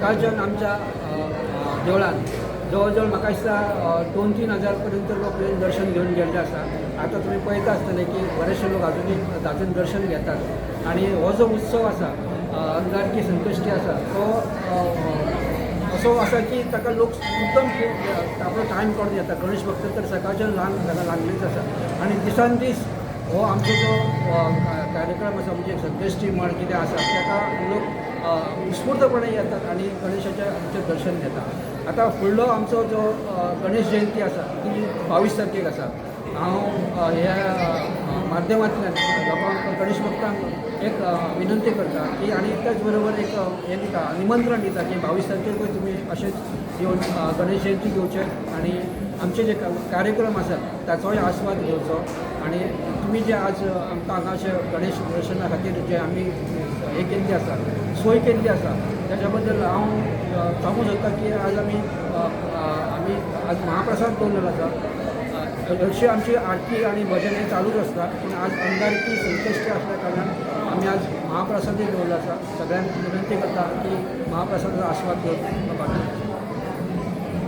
सकाळच्यान आमच्या देवळान जवळ जवळ म्हाका दिसता 2-3 हजार पर्यंत लोक येवन दर्शन घेवन गेल्ले आसा. आतां तुमी पळयता आसतले की बरेचशे लोक अजुनूय तातूंत दर्शन घेतात. आनी हो जो उत्सव आसा, अंगारकी संकश्टी आसा, तो असो आसा की ताका लोक एकदम खूब आपलो टायम काडून येता. गणेश भक्त तर सकाळच्यान लांग जागा लागलीच आसा. आनी दिसान दीस हो आमचो जो कार्यक्रम आसा, म्हणजे संकश्टी म्हण कितें आसा, ताका लोक उत्स्फूर्तपणे येतात आनी गणेशाचें आमचें दर्शन घेतात. आतां फुडलो आमचो जो गणेश जयंती आसा, ती 22 तारखेक आसा. हांव ह्या माध्यमांतल्यान लोकांक, गणेश भक्तांक एक विनंती करता की आनी त्याच बरोबर एक हें दिता, निमंत्रण दिता की 22 तारखेकूय तुमी अशेंच येवन गणेश जयंती घेवचे आनी आमचे जे कार्यक्रम आसात ताचोय आस्वाद घेवचो. आनी तुमी जे आज आमकां हांगा अशें गणेश दर्शना खातीर जे आमी हे केल्ली आसा, सोय केल्ली आसा, ताच्या बद्दल हांव सांगूंक सोदता की आज आमी आमी आज महाप्रसाद दवरलेलो आसा. हरशीं आमची आरती आनी भजन हें चालूच आसता, पूण आज अंगारकी संकश्टी आसल्या कारणान आमी आज महाप्रसादूय दवरलो आसा. सगळ्यांक विनंती करता की महाप्रसादाचो आस्वाद घेवन.